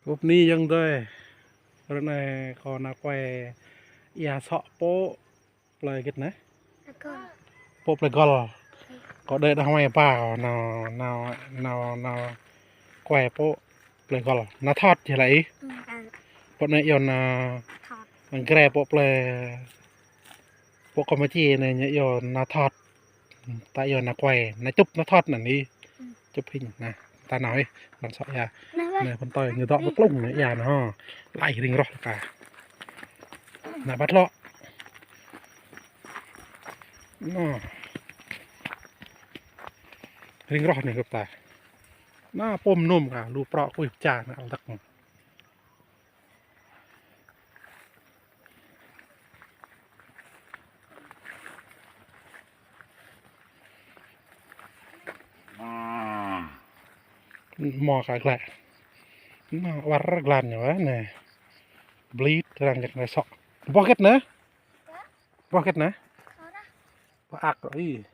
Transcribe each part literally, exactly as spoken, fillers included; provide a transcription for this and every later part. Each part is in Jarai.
Gŏp ni ayŏng adơi. Ră anai kâo nao kuai ia sŏ pơ plơi hơget anai? Plơi Gol. Pơ plơi Gol. Kâo đơi đah mai ba kâo nao, nao, nao, nao kuai pơ plơi Gol. Nao thot jih lĕ ih. Ừ. Pơ anai iâu nao, thot. Gre pơ plơi, pơ Kơmpučia anai ñu iâu nao thot. Ta iâu nao kuai, nao chụp nao thot anŭn ih. Ừ. Chụp hình anai. Ta nao ih, lăng sŏ ia. Anai, anai, phun tơi ñu dŏ pơ plŭng anai ia anai hŏ. Lai ring roh ka. Anai băt lŏ. Anai. Ring roh anai gơ̆p ta. Anai pôm nôm ka, lu prŏ kuih pơčah anai al dăk. Hmâo ka glaĭ. Anai, wơr glan ñu wơ̆t anai. Blit, arăng jăk anai sŏ. Boh hơget anai? Boh hơget anai? Boh ak, ih.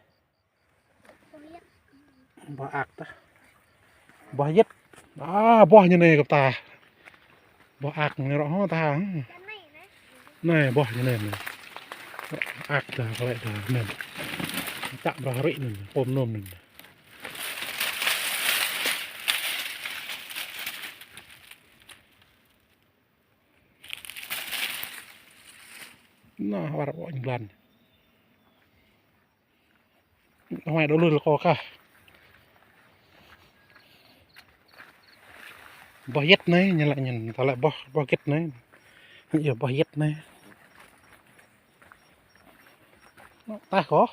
Boh ak tah. Boh yit. A, boh ñu anai gơ̆p ta. Boh ak ñu rŏ hŏ ta. Anai boh ñu anai. Ak ta, glaĭ ta anai. Čăk brah rĭ anai, pôm nôm anai. Anai, wơr ƀô̆ ñu glan. Hmâo dŏ lui lŏ kâo kah. Boh yit anai, ñu laĭ ñu, ta laĭ boh, boh hơget anai. Ñu iâu boh yit anai. Tah kâo.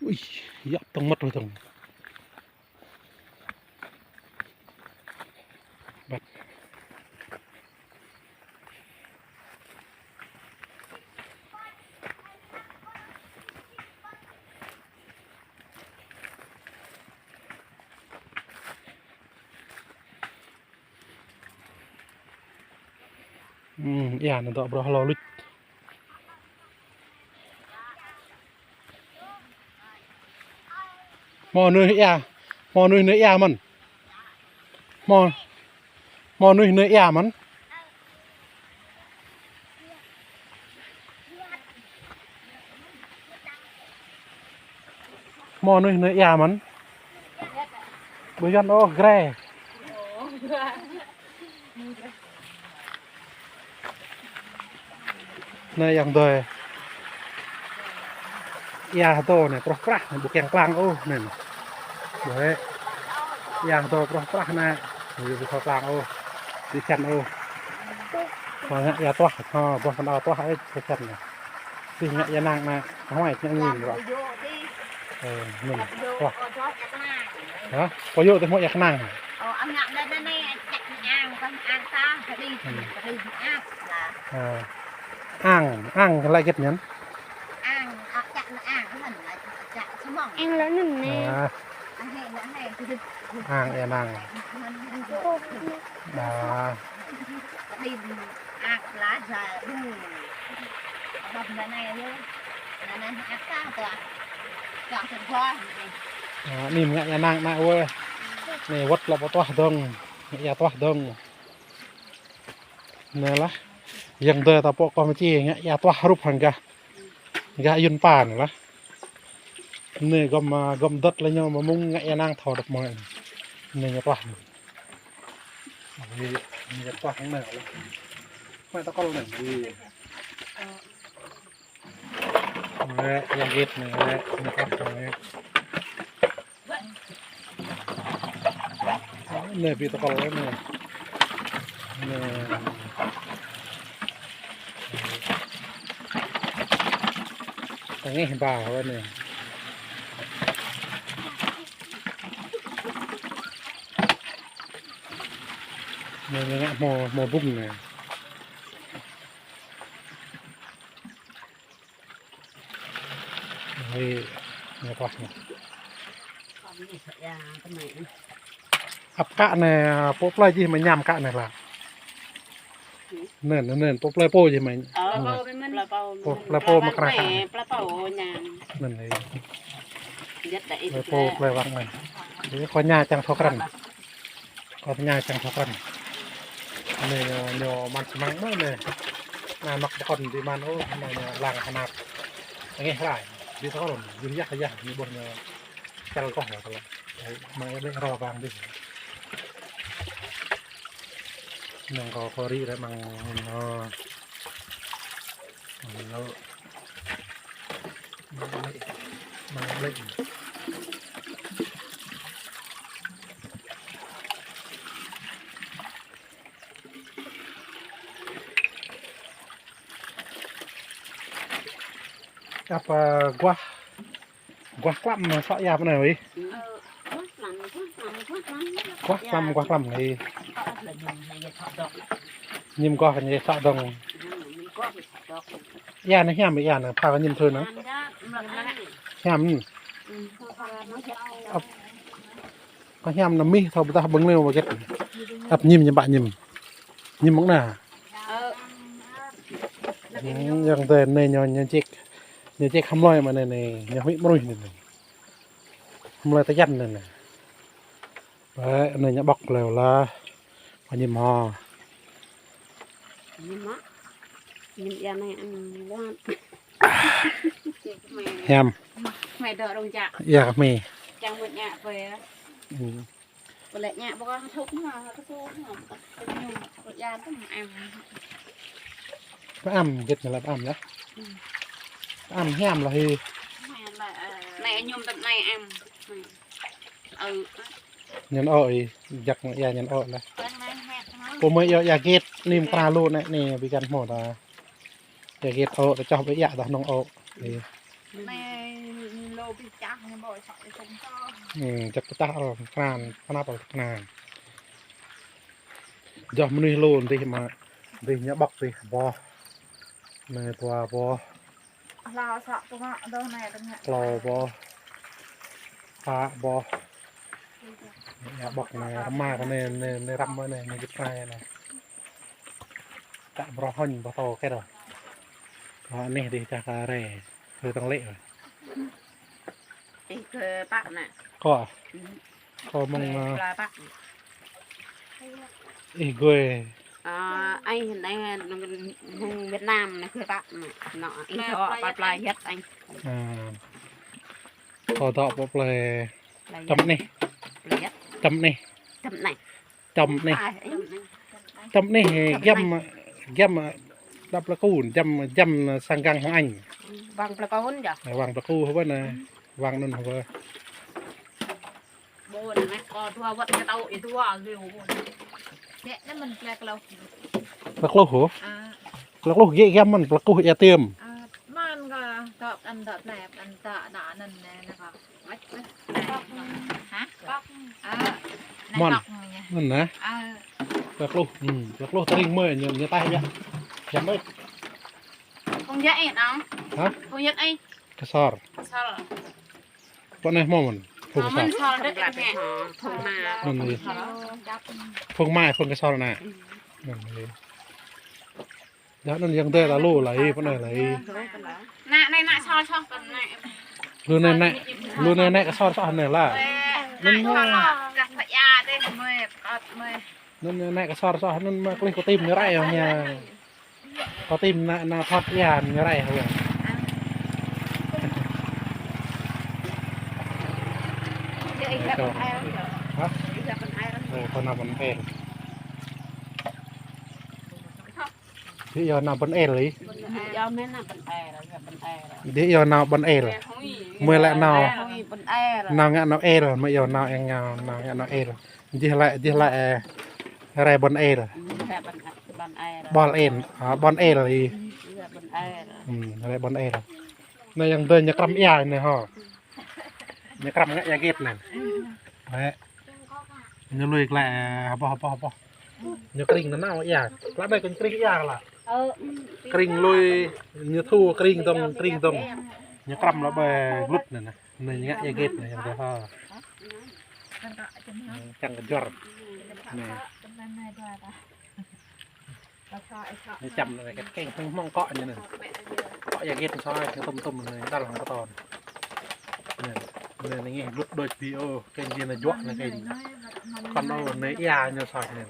Ui, yap tong măt ƀơi tong. Băt. Hmm, ia anai dŏ brŏ hlâo luč. Hmâo mơnuih ia, hmâo mơnuih anai ia mơ̆n. Hmâo, hmâo mơnuih anai ia mơ̆n. Hmâo mơnuih anai ia mơ̆n. Ƀu Yuăn ôh, gre. Anai ayŏng adơi. Ia hơdô anai, pruh prah anai, ƀu kiăng klang ôh anai. Đuaĭ. Ia hơdô pruh prah anai. Ƀu thâo klang ôh. Ƀu čăn ôh. Hmâo ngă ia tuah, hmâo boh pơđao tuah ih, ƀu čăn anai. Tih ngă ia nang anai, hmâo ngă angin rŏ. Ơ, anŭn, tuah. Hă? Pô yua tih hmâo ia kơnang. Ơ, ang, ang, laĭ hơget anŭn? Ang, ang, ang, ang, ang, ang, lĕ anŭn anai. A. Ang ia nang. A. A, anai ngă ia nang anai wơ̆t. Anai wơ̆t lŏ pơ tuah dơ̆ng. Ngă ia tuah dơ̆ng. Anai lah. Ayŏng adơi ta pơ Kơmpučia ngă ia tuah hrup hăng gah. Gah Ayun Pa anai lah. Anai gŏm, a, gŏm dŏt lĕ ñu mơ̆ng ngă ia nang thâo dŏp mơ̆. Anai ñu tuah anai. Anai, anai ñu tuah hăng anai lah. Mai ta kol anai. Anai, yang git anai, anai, anai tuah anai. Anai ƀu tơkol anai. Anai. Tơngeh ba anai. Anai, anai ngă hmâo, hmâo bŭng anai. Ơi, ñu tuah anai. Ăp kă anai, pơ plơi jih mơ̆ ñam kă anai lah. Anŭn, anŭn, anŭn, pơ plơi pô jih mơ̆. Ơ, pơ plơi pô mơ̆ krah kă anai. Plơi pô ñam. Anŭn, ơi. Plơi pô, plơi wang anai. Jing kơ ñu čang thâo krăn. Kơ ñu čang thâo krăn. Anai ñu, ñu mă čơmăng mơ̆n anai. Anai mă pơkŏn dih mă ôh, anai ñu lăng hơnăp. Ngeh rai. Dih tơkŏn, dih yah yah, ñu ƀuh ñu čăl kŏh tơlơi. Mă ia ƀlĕ rô bang dih. Mơ̆ng kâo kơ rĭ rai mơ̆ng ñu. Mơ̆ng ñu. Mơ̆ng ƀlĕ. Mơ̆ng ƀlĕ. Apa guah, guah klăm sŏ ia pơ anai wih? Guah klăm, guah klăm, guah klăm. Guah klăm, guah klăm anai. Ñim guah anai sŏ dong. Ia anai hiam, ia anai pha kơ ñim thun anai. Hiam anai. Ăp. Kơ hiam anai mih thâo pơdah ƀơ̆ng leo wơget. Ăp ñim ñu ƀă ñim. Ñim mơ̆ng anai. Ơ. Hmm, yang tơ anai ñu, ñu ček. Ñu ček hăm loi mă anai anai, ñu huĭ mơnuih anai anai. Hăm loi tơjăn anai anai. Ƀĕ, anai ñu ƀŏk leo lah. Kơ ñim hŏ. Ñim mă. Ñim ia anai ăn lăp. Hiam. Mơi dŏ rông čă. Ia kơ mơi. Čang mŭt ñă pơ ia. Hmm. Pơlĕ ñă ƀơ̆ng thŭk mă, kơ su mă, kơ ñu, kơ ia tơm ăn. Pơăm, git ñu lah pơăm lah. Hmm. Pơăm hiam lah hi. Anai, ơ, anai ñum tơm anai ăn. Ơ. Ñăn ôh, jak ia ñăn ôh lah. Pô mơi ia, ia git, nim kra lu anai, anai, ƀing găn hmâo ta. Ia git ôh, ta čoh ƀơi ia ta hnong ôh. Anai, lu ƀing čah ñu ƀơi sŏ ia sŏng čoh. Hmm, jak pơtah ôh, kran, pơnap ôh, kran. Jŏh mơnuih lu, dih mă, dih ñu ƀŏk dih, boh. Anai dua boh. Hlâo sŏ tơngă dŏ anai tơngă. Klâo boh. Pă boh. Ia ƀŏk anai, rơma kơ anai, anai, anai răm anai, anai git anai anai. Čă broh hŏn boh tâo kĕ dŏ. Kơ anai dih čah kơ rai. Kơ tơng lĕ. Ih, kơ pă anai. Kơ. Hmm. Kơ mơ̆ng, kơ, ơ, pla pă. Ih, gơi. Ơ, ih, anai, mơ̆ng Việt Nam anai kơ pă anai. Nŏ, ih, pla, dŏ pla pla yăt. Yăt anai. À. Kơ dŏ pla pla. Pla yăt. Čăm anai. Pla yăt. Čăm anai. Čăm anai. Čăm anai. Ai, ih. Čăm anai, čăm anai. Čăm anai, giăm, giăm, đăp lă kun, giăm, giăm sang gang hăng anh. Wang pla kun yơh. Wang pla kun hơbơi anai. Wang anŭn hơbơi. Ƀôn anai kơ dua wơ̆t ñu tâo ih dua lĕ ƀôn. Lĕ anai mơ̆n pla klâo. Pla klâo hă? À. Pla klâo gĕ giăm mơ̆n, pla klâo ia tiêm. À, mơ̆n kơ dŏ ăn dŏ plep ăn dŏ dŏ anŭn anai, anai kơ. Hă? Ƀŏk. Ơ. Mơ̆n. Anai ƀŏk anai. Anŭn hă? Ơ. Pla klâo, hmm, pla klâo tơring mơi, ñu, ñu taih biă. Giăm ơi. Kông yơh ih nong. Hă? Kông yơh ih. Kơsor. Kơsor. Pơ anai hmâo mơ̆n. Phung kơsor. Mơ̆n sol đĕ anai. Phung ma. Anŭn yơh. Phung ma, phung kơsor anai. Anŭn yơh. Yơh anŭn yang tơ ta lu lah ih, pơ anai lah ih. Anai, anai, anai sol soh pơ anai. Lu anai, anai. Lu anai, anai kơsor soh anai lah. Anŭn mơ̆. Anai kơsor soh anŭn mơ̆ klih kơ tim ñu rai hŏng ñu. Kơ tim anai, anai thot ia ñu rai hŏng ñu. Hă? Ơ, kơ anai pơnel. Dih ia nao ƀôn el ih. Dih ia nao ƀôn el. Mơi lĕ nao. Nao ngă nao el, mơi ia nao eng nao, nao ngă nao el. Dih lĕ, dih lĕ, ơ, rai ƀôn el. Ƀôn el, à, ƀôn el ih. Hmm, rai ƀôn el. Anai yang dơi ñu krăm ia anai hŏ. Ñu krăm ngă ia git anai. Lĕ. Ñu lui glaĭ, hơbŏ, hơbŏ, hơbŏ. Ñu kring nanao ia. Glaĭ ƀai kơ ñu kring ia glaĭ. Kring lui, ñu thu kring dong, kring dong. Ñu krăm lă ƀai glut anai nă. Anai ñu ngă ia git anai, yang tơ hŏ. Čang kơ jor. Anai. Ñu čăm anai kĕt kĕng hmŏng hmŏng akŏ ñu anai. Akŏ ia git soi, ñu tŭm tŭm anai, dal hăng pơton. Anai, anai, anai ngeh glut đôč bi ôh, kĕng jin anai juă anai kĕng. Păn ôh, anai ia ñu soi anai.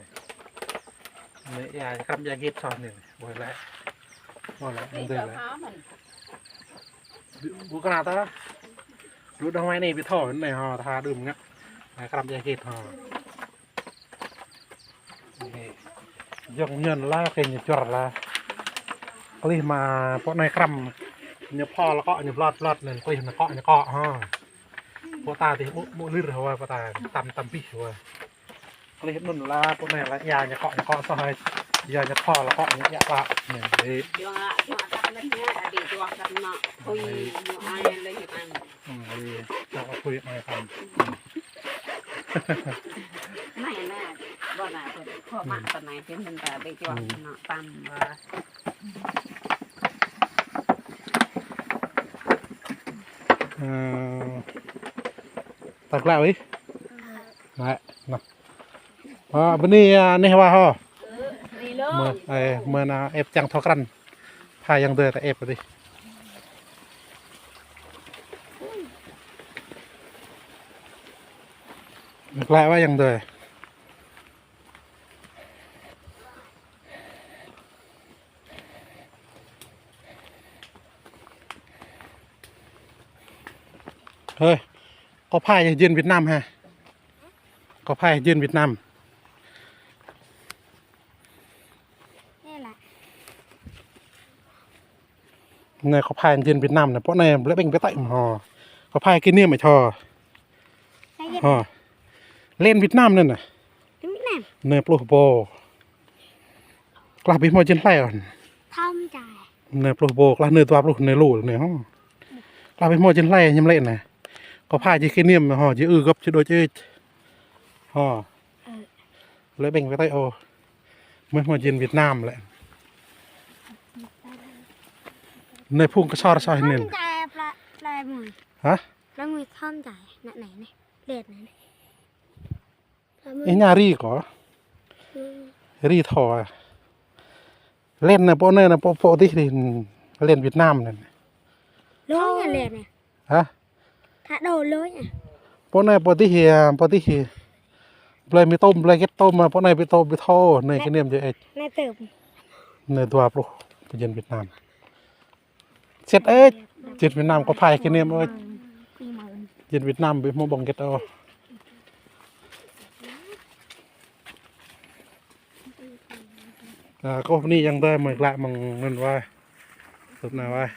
Anai ia, krăm ia git soh anai. Ƀuh lĕ. Ƀuh lĕ, anai lĕ. Ƀu kơna ta. Lu đơ̆ng mai anai ƀu thâo anai hŏ, tha đưm ngă. Anai krăm ia git hŏ. Anai. Yŏng ñăn la, kơ ñu čuăr la. Klih mă pô anai krăm. Ñu phô la kŏ, ñu blot blot anai, klih ñu kŏ, ñu kŏ hŏ. Pô ta tih mŭ, mŭ lir hŏ, pô ta tam, tam pih hŏ. Klih anŭn la, pô anai la, ia ñu kŏ, ñu kŏ soh hơi. Ia ñu phô la kŏ, ñu ia la. Anai, anai. Jua, jua kăt lĕ ñu, adi jua kăt mă. Ui, ñu ai lĕ ñu ăn. Hmm, anai. Jua kăt ui ai ăn. Anai, anai. Ƀu anai, ƀu anai. Khô mă, ƀu anai, jing mơ̆n ta adi jua kăt mă, tam la. Ơ, ta glăi ih. Nă, nă. Ơ, bơni, ơ, neh wa hŏ. Mơ̆, ơ, mơ̆ nă ĕp čang thâo krăn. Pha yang dơi ta ĕp dih. Glăi wa yang dơi. Hơi, kâo phai jên Việt Nam hă? Kâo phai jên Việt Nam. Anai kâo phai jên Việt Nam anai, pô anai lĕ ƀing pơtăi mơ̆ hŏ. Kâo phai kơ niêm ih hŏ. Hŏ. Lĕ Việt Nam anai nă. Anai pluh pô. Klah ƀing hmâo jên hlai ôn. Anai pluh pô, klah anai dua pluh, anai lu anai hŏ. Klah ƀing hmâo jên hlai ñăm lĕ anai. Kâo phai jên kơ niêm hŏ, jên ư gŏp jên đôč ih. Hŏ. Lĕ ƀing pơtăi ôh. Mơ̆ hmâo jên Việt Nam lĕ. Anai phung kơsor soh anai. Hă? Ih ña ri kâo. Ri thâo. Lĕ anai pô anai nă pô, pô dih ri. Lĕ Việt Nam anai. Hă? Pô anai pô dih, pô dih. Blơi mi tôm, blơi gĕt tôm, pô anai ƀu tôm ƀu thâo, anai kơ niêm jên ih. Anai dua pluh, pô jên Việt Nam. Sĭt ih, jên Việt Nam kâo phai kơ niêm ih. Jên Việt Nam ƀu hmâo ƀơ̆ng gĕt ôh. Ơ, kâo bơni yang dơi mơ̆ glăi mơ̆ng anŭn wa. Tŭp anai wa.